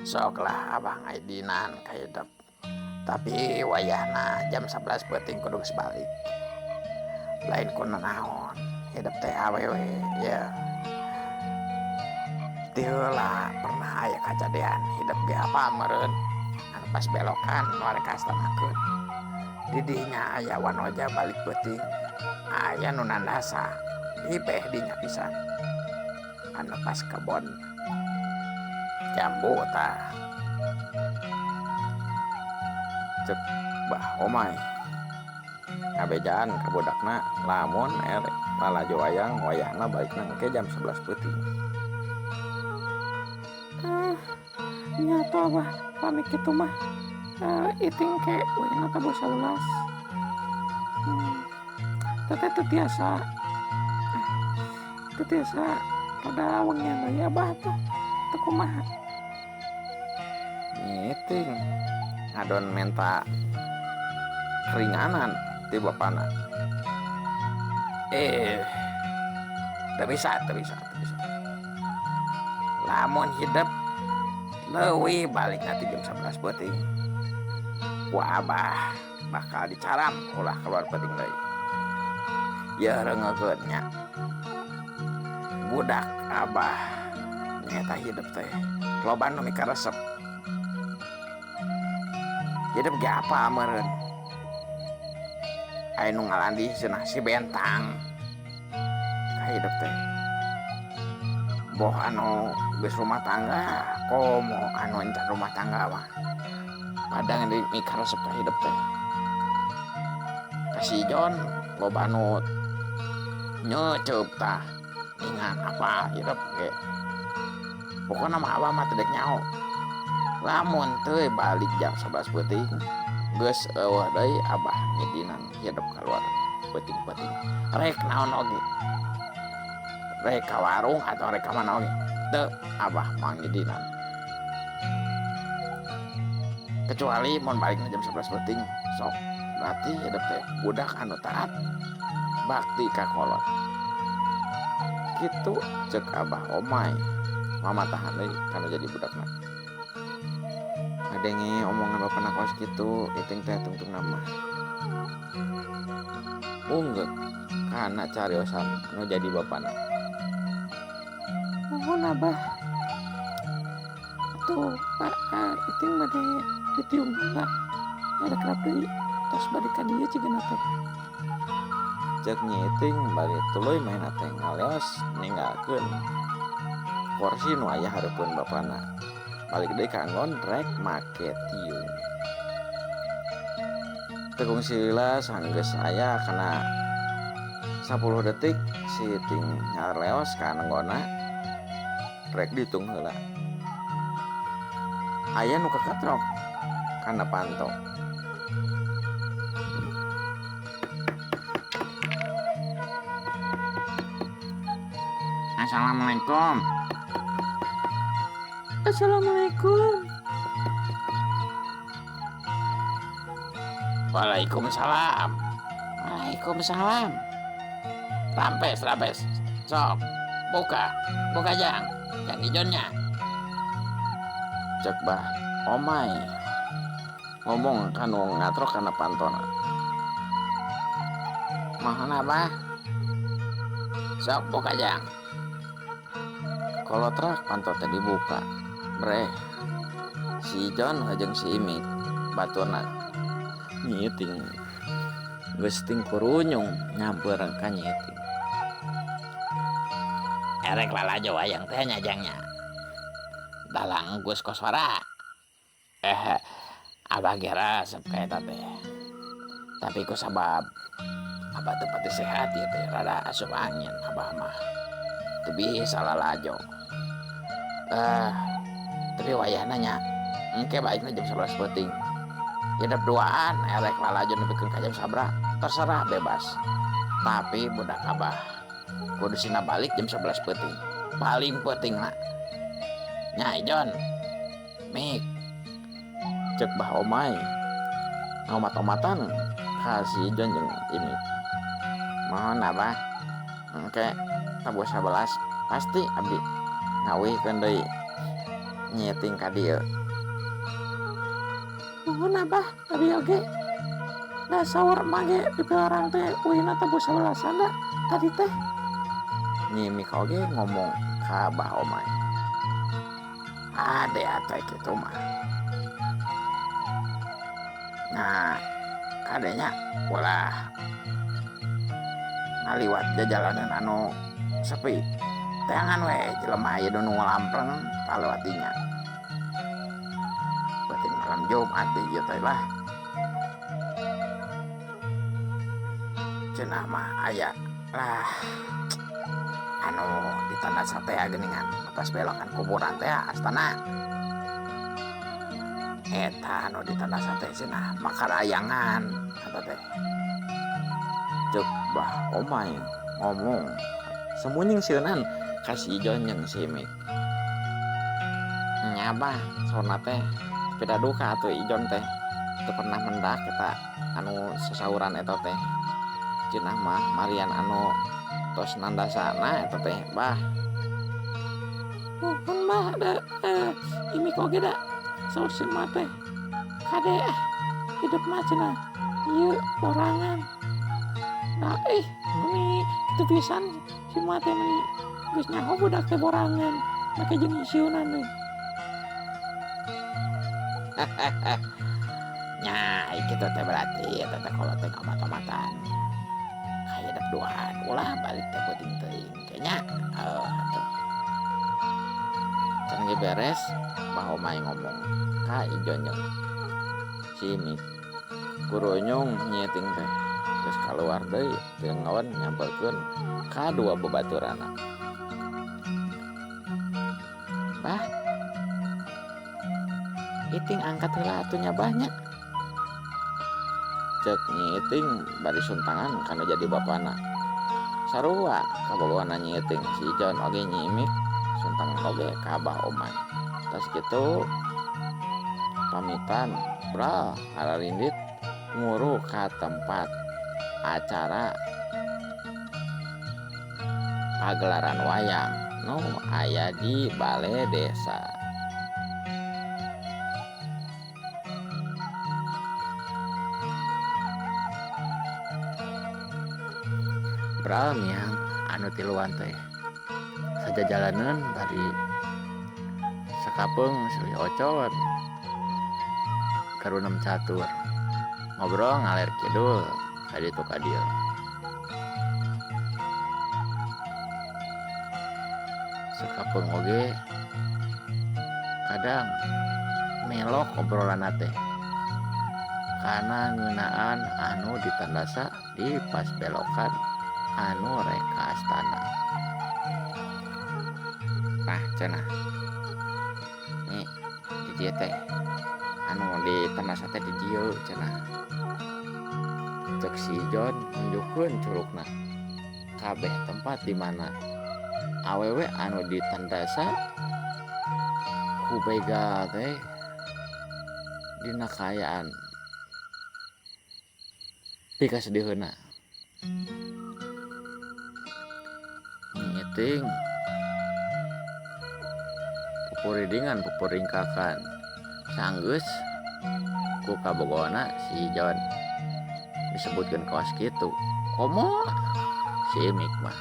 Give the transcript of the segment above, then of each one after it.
Sok lah abah ngaidinan ka hidep. Tapi wayahna jam 11 peuting kudu geus balik. Lain ku nanaon hidep teh awewe yeuh. Ti heula pernah aya kajadian hidep ge apa meureun anu pas belokan nu arek kaastanakeun. Di dinya aya wanoja balik peuting aya nu nandasa hipeh dinya pisan anu pas kebon jambu tah. Cek Bah Omay ngabejaan ka budakna lamun erek lalajo wayang wayahna balikna engke jam 11 peuting. Ah, nya atuh Abah pami kitu mah iting ke wayahna tabuh 11. Teteh teu tiasa, teu tiasa rada wengian deui Abah tuh teu kumaha. Ngiting ngadon menta keringanan ti bapana. Teu bisa, teu bisa, teu bisa. Lamun hidep leuwih balikna ti jam 11 peuting. Ku abah bakal dicaram ulah keluar peuting deui. Yeuh reungeukeun nya. Budak abah nyaeta hidep teh loba nu mikaresep. Hidep ge apa meureun? Aya nu ngalandih cenah si Bentang ka hidep teh. Boh anu geus rumah tangga komo anu encan rumah tangga mah. Padang di mikaresep ka hidep teh. Ka si Jon loba anu nyeuceup tah ningan apa hidep ge. Pokona mah abah mah teu dek nyaho. Lamun teu balik jam 11 peuting geus eueuh deui abah ngidinan hidep kaluar peuting-peuting. Rek naon oge. Rek ka warung atau rek ka mana oge teu abah mah ngidinan. Kecuali mun balikna jam 11 peuting sok berarti hidep teh budak anu taat bakti ka kolot. Kitu cek abah Omay mamatahan deui kana jadi budakna. Ngadenge omongan bapana kos kitu iting teh tungtungna mah. Unggeuk kana cariosan nu jadi bapana. Nuhun abah. Atuh Pak, iting bade ditiung heula. Ada kerap deui tos bade ka dieu cigana teh. Cek Nyi Iting bari tuluy maena teh ngaleos ninggalkeun korsi nu aya hareupeun bapana. Balik deui ka anggon rek make tiung. Teu kungsi lila sanggeus aya kana 10 detik si Iting ngaleos ka anggonna rek ditung heula. Aya nu kakatrok kana panto. Assalamualaikum. Assalamualaikum. Waalaikumsalam. Waalaikumsalam. Rampes, rampes. Sok, buka, buka jang, jang ijonnya. Cek bah, Omay ngomong kanu ngatrok kana pantona. Mohon abah. Sok buka jang. Kolotrak panto teh dibuka. Breh. Si Ijon jeung si Imik baturna nyiting. Geus tingkurunyung nyamper ka nyiting. Erek lalajo wayang teh nya jangnya. Dalang Gus Koswara. Abah ge resep ka eta teh. Tapi ku sabab abah teu pati sehat ieu teh rada asup angin abah mah. Teu bisa lalajo. Tapi wayahna nya engke baikna jam 11 peuting. Hidep duaan erek lalajo nepikeun ka jam sabaraha terserah bebas. Tapi budak abah kudu sina balik jam 11 peuting. Paling peutingna. Nya Ijon. Mik. Cek Bah Omay ngomat-omatan ka si Ijon jeung Imik. Mohon abah engke tabuh 11 pasti abdi ngawihkeun deui. Nyi Iting ka dieu. Nuhun Abah, abi oge. Da saur emak ge dipiwarang teh uihna teh sababaraha da tadi teh. Nyi Imik oge ngomong ka Abah Omay. Ade atuh kitu mah. Nah, kadenya ulah ngaliwat jajalanan anu sepi. Teangan we jelema aya nu ngalampreng kalewat dinya. Penting malam Jumat di ieu teh lah. Cenah mah aya lah anu ditanda satea geuningan pas belokan kuburan teh astana. Eta anu ditanda sate cenah makarayangan eta teh. Ceuk Bah Omay ngomong samunying sieunan ka si Ijon jeung si Imik. Nya Bah, saurna teh pida duka atuh Ijon teh teu pernah mendak eta anu sasauran eta teh. Cenah mah marian anu tos nandasana eta teh Bah. Nuhun Bah, da Imik oge da saur si emak teh. Kade ah hidup mah cenah ieu borangan. Nah meni kitu pisan si emak teh meni geus nyaho budak teh borangan make jeung isieunan deui. Nya kitu teh berarti eta teh kolot teh omat-omatan. Hayeup duaan ulah balik teh peuting teuing ke nya. Atuh. Can ge beres Bah Omay ngomong ka Ijon jeung si Imik. Kurunyung Nyi Iting teh geus kaluar deui teu ngawan nyamperkeun ka dua babaturanna. Bah, Iting angkat heula atuh nya Bah nya. Ceuk Nyi Iting bari suntangan kana jadi bapana. Sarua kabogohna Nyi Iting si Ijon oge Nyi Imik suntangan oge ka Abah Omay. Tas kitu pamitan bral hararindit nguru ka tempat acara pagelaran wayang nu aya di bale desa. Bral miang anu tiluan teh sajajalaneun bari sakapeung silih ocon karunem catur ngobrol ngaler kidul ka ditu ka dieu. Sakapeung oge kadang melok obrolanna teh kana ngeunaan anu ditandasa di pas belokan anu rek ka astana. Tah cenah. Nih di dieu teh anu ditandasa teh di dieu cenah. Ceuk si Ijon nunjukkeun curugna kabeh tempat di mana awewe anu ditandasa ku begal teh dina kaayaan pikasediheunna. Nyi Iting pupuridingan pupuringkakan sanggeus ku kabogohna si Ijon disebutkeun kawas kitu komo si Imik mah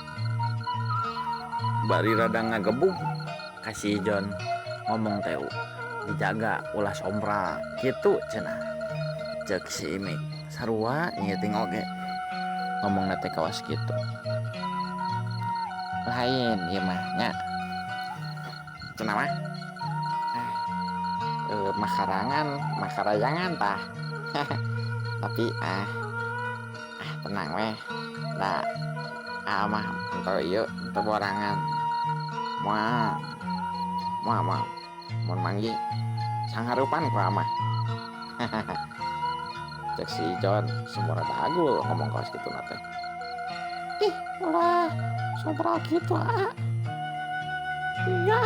bari rada ngagebug ka si Ijon ngomong teh dijaga ulah sombral kitu cenah. Ceuk si Imik sarua Nyi Iting oge ngomongna teh kawas kitu. Lain ieu mah nya. Cenah mah. Makarangan, makarayangan tah. Tapi tenang weh. Da mah enteu ieu enteu borangan. Moal. Moal moal. Mun manggih sangharupan ku amah. Cek si Ijon semua rada agul ngomong kawas kitu na teh. Ih, ulah sombral kitu ah. Nya.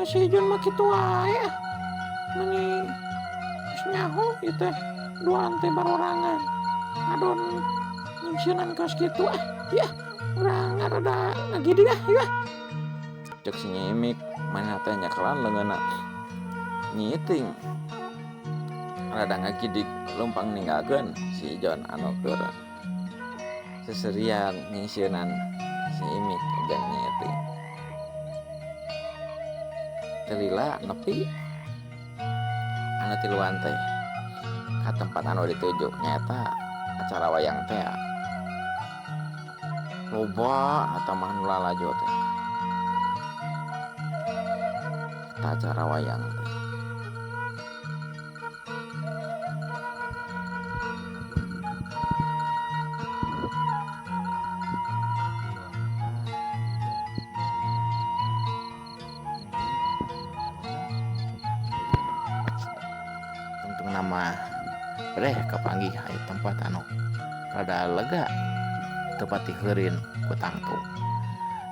Si Ijon mah kitu wae ah. Meni geus nyaho ieu teh duaan teh barorangan. Adon nyingsieunan kaos kitu ah. Yah, urang rada ngagidig ah, yah. Cek si Nyi Imik Manehna teh nyekelan leungeunna nyiting rada ngagidig leumpang ninggalkeun si Ijon anu keur seserian nyingsieunan si Imik jeung Nyi Iting. Teu lila nepi anu tiluan teh ka tempat anu dituju nyaeta acara wayang teh. Loba eta mah nu lalajo teh eta acara wayang teh. Tungtung nama breh kapanggih aya tempat anu rada lega teu pati heureun ku tangtu.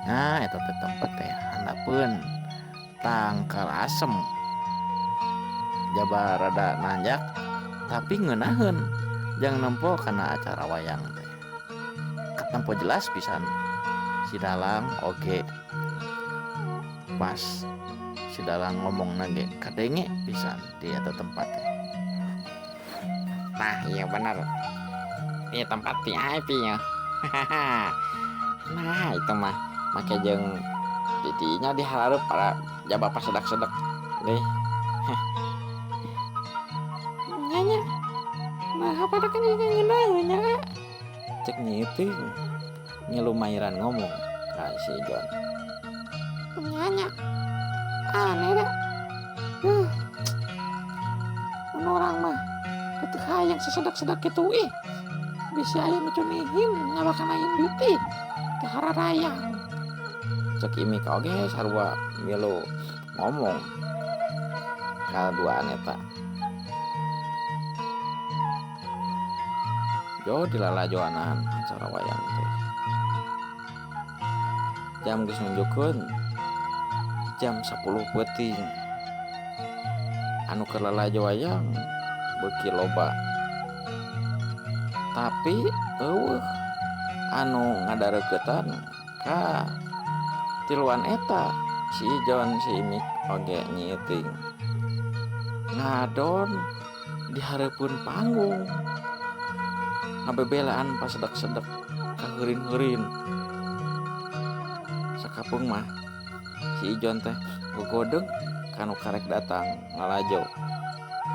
Nah eta teh tempat teh handapeun tangkal asem jaba rada nanjak tapi ngeunaheun jang nempo kana acara wayang teh. Katempo jelas pisan si dalang oge pas si dalang ngomongna ge kadenge pisan di eta tempat teh. Nah iya bener, ieu tempat VIP nya. Nah itu mah make jeung didinya dihareup para jaba pasedak-sedek deh. Nya nya. Nah pada kan ieu ngeunaheun nya. Cek Nyi Iting ngelumairan ngomong ka si Ijon. Nya nya. Aneh da. Mun urang mah teu hayang sesedak-sedak kitu ih. Bisi aya nu cunihin nyabakan aing duit ih. Teu hararayang. Cek Imik oge sarua milu ngomong kaduaan eta. Jo dilalajoanan acara wayang teh. Jam geus nunjukkeun jam 10 peuting. Anu keur lalajo wayang beuki loba. Tapi eueuh anu ngadareuketan ka tiluan eta si Ijon si Imik oge Nyi Iting. Ngadon di hareupeun panggung. Ngabebelaan pasedek-sedek kaheurin-heurin. Sakapeung mah si Ijon teh gogodeng kanu karek datang lalajo.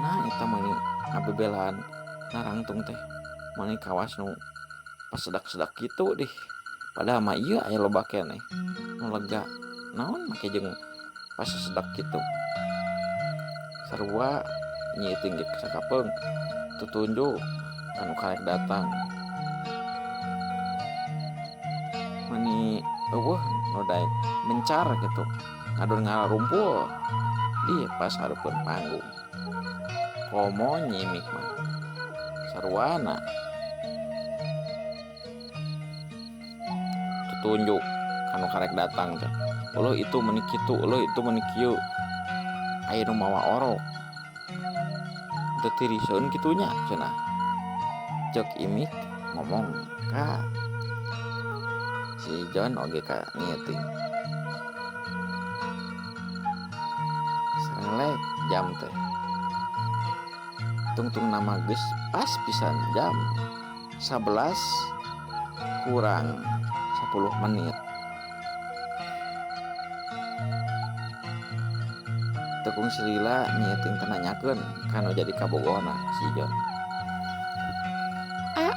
Nah eta meuni ngabebelaan narangtung teh meuni kawas nu pasedak-sedak kitu dih. Padahal mah ieu aya loba keneh nu lega. Naon make jeung pasedak kitu. Sarua Nyi Iting ge sakapeung tutunjuk anu karek datang. Meuni eueuh nu daek mencar kitu ngadon ngarumpul di pas hareupeun panggung. Komo Nyi Imik mah saruana tutunjuk kanu karek datang teh. Eueuh itu meuni kitu, eueuh itu meuni kieu. Aya nu mawa orok. Teu tiriseun kitu nya cenah. Cek Imik ngomong ka si Ijon oge ka Nyi Iting. Sarelek jam teh. Tungtung nama geus pas pisan jam 11 kurang 10 menit. Tekung silila Nyi Iting teh nanyakeun kanu jadi kabogohna si Ijon. Ah,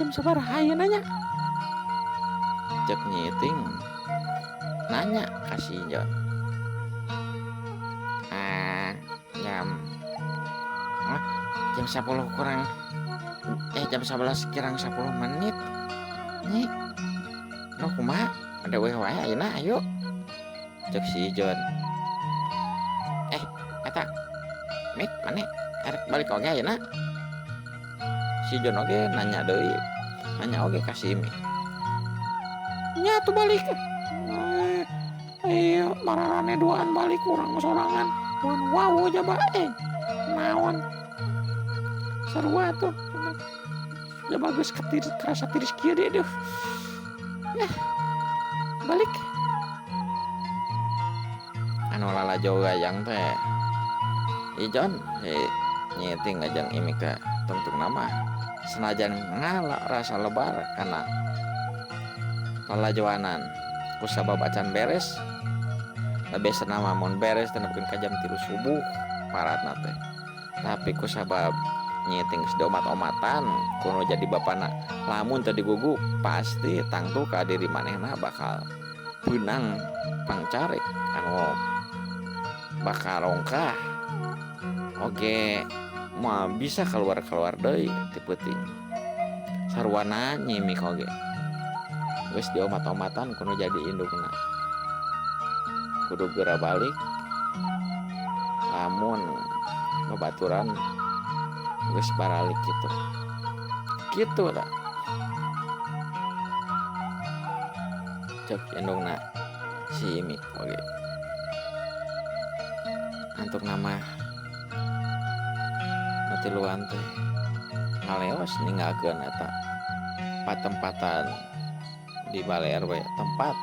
jam sabaraha ayeuna nya? Cek Nyi Iting nanya ka si Ijon. Ah, jam, ah, jam 10 kurang, jam 11 kurang 10 menit. Nyi, nu kumaha? Ada weh wae ayeuna ayo. Cek si Ijon. Eta Mik maneh erek balik oge ayeuna? Si Ijon oge nanya deui, nanya oge ka si Imik. Nya atuh balik. Ayo mararane duaan balik urang sorangan. Wan wow jaba naon. Sarua atuh. Jaba geus kerasa tiris kieu deui deuh. Balik. Anu lalajo wayang teh Ijon si nyiting ngajang imik teh tungtungna mah senajan ngala rasa lebar kana lalajoanan kusabab acan beres. Biasana mah mun beres teh nepikeun ka jam 3 subuh paratna teh. Tapi kusabab nyiting geus diomat-omatan kuno jadi bapana lamun teu digugu pasti tangtu ka diri manehna bakal beunang pangcarek anu bakal rongkah. Oge moal bisa keluar-keluar deui ti peuting. Sarwana nyimik oge geus diomat-omatan kuno jadi indungna. Kudu geura balik lamun babaturan geus baralik kitu. Kitu tah. Cek indungna si Imik oge. Antukna mah nu tiluan teh ngaleos ninggalkeun eta patempatan di balai RW tempat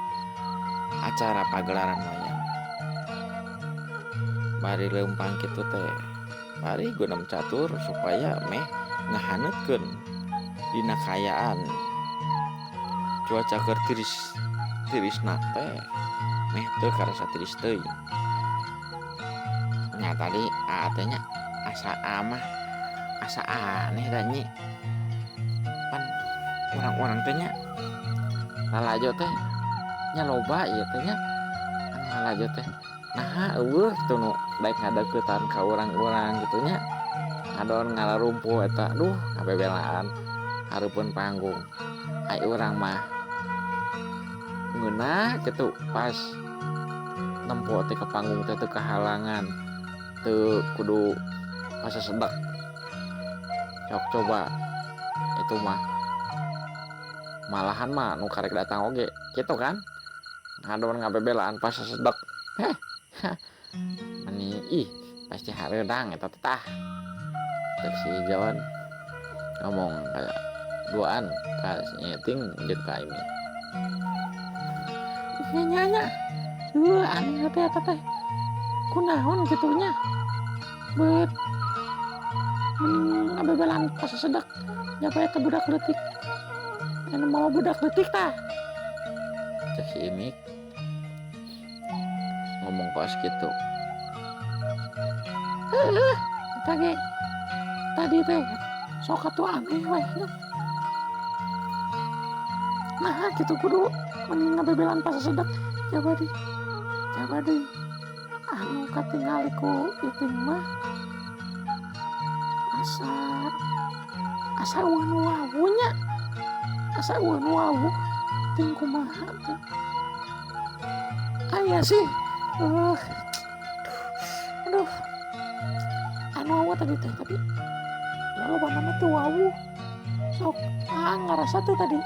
acara pagelaran wayang. Bari leumpang kitu teh bari gunem catur supaya meh ngahaneutkeun dina kaayaan cuaca keur tiris tirisna teh meh teu karasa tiris teuing. Nya tadi aa teh nya asa amah asa aneh da nyi. Pan urang-urang teh nya lalajo teh nya loba ieu teh nya anu lalajo teh naha eueuh kitu nu daek ngadeuketan ka urang-urang kitu nya ngadon ngalarumpuh eta duh ngabebelaan hareupeun panggung. Ai urang mah ngeunah kitu pas nempo teh ka panggung teh teu kahalangan teu kudu pasasedak. Sok coba itu mah malahan mah nu karek datang oge kitu kan ngadon ngabebelaan pasasedak. Heh meni ih pasti hareudang eta teh tah. Cek si Ijon ngomong kayak duaan ka si Nyeting jeung ka Imi. Nya nya nya. Heuh aneh teh eta teh. Kunaon kitu nya? Beut mending ngabebelaan pasasedak nyapa eta budak leutik. Anu mawa budak leutik tah. Cek si Imik ngomong kos kitu. Heuh, eta ge tadi teh sok atuh aneh weh nya. Nah kitu kudu mending ngabebelaan pasasedak coba deui. Coba deui. Anu katingali ku Iting mah asa eueuh nu wawuh nya. Asa eueuh nu wawuh ting kumaha teh. Aya sih. Aduh. Anu wawuh tadi teh tapi lolobana mah teu wawuh. Sok ngarasa teh tadi.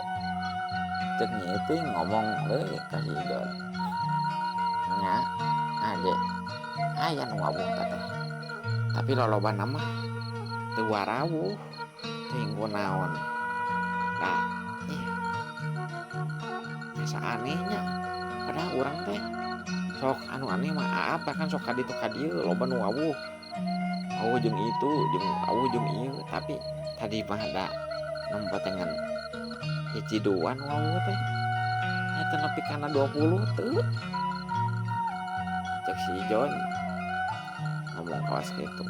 Cek Nyi Iting ngomong deui ka si Ijon. Nya age aya nu wawuh teh. Tapi lolobana mah teu warawuh teuing kunaon. Nah, ih. Asa anehnya. Padahal urang teh sok anu aneh mah apa kan sok ka ditu ka dieu loba nu wawuh. Wawuh jeung itu jeung wawuh jeung ieu tapi tadi mah da nempo teh ngan hiji dua nu wawuh teh. Nya teh nepi kana 20 teu. Cek si Ijon ngomong kawas kitu.